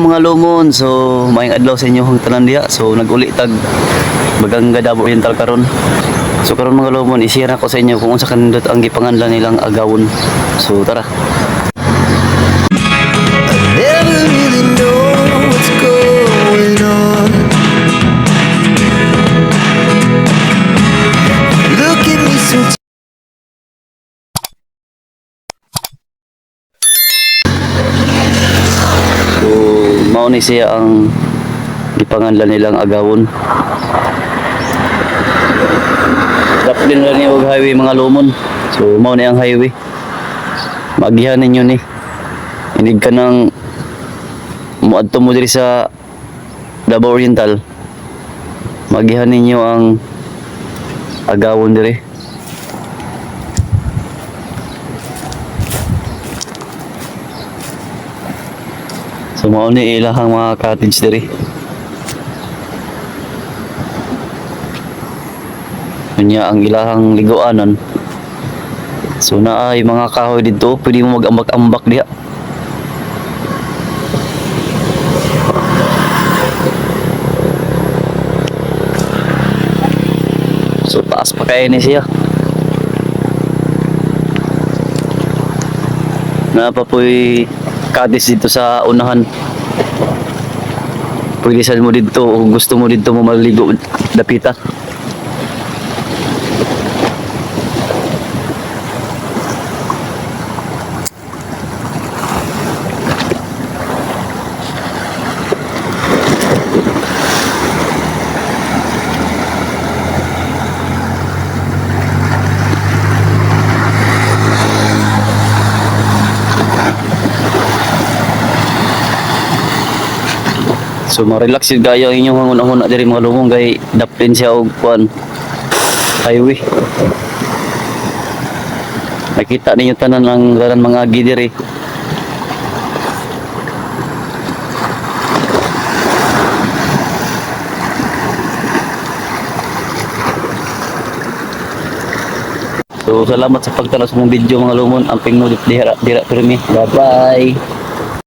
Mga lumon. So maayong adlaw sa inyo tanan diha. So naguli tag Baganga, Davao Oriental karon. So karon, mga lumon, i-share ako sa inyo kung unsa kanindot ang gipanganlan nilang Agawon. So tara. Never really know what's going on. Look at me so So mao ni siya ang gipanganlan nilang Agawon. Daplin lang ni og highway, mga lumon. So mao ni ang highway. Magihan ninyo ni. Inig ka ng muadto mo diri sa Davao Oriental. Magihan ninyo ang Agawon diri. So mao ni ilahang mga cottage diri. Unya ang ilahang liguanan. So naay mga kahoy dito, pwede mo mag-ambak-ambak diha. So taas pa kaya ni siya. Naa pa po'y cottage dito sa unahan. Pwede sad mo dito kung gusto mo dito mo maligo dapita. So ma-relax yun kayo ang inyong hanguna-huna diri, mga lumon, kay daplin siya og kuan, highway. Nakita ninyo tanan ang tanan mga agi diri. So salamat sa pagtanaw sa mong video, mga lumon. Amping mo dira dira pirmi. Bye bye.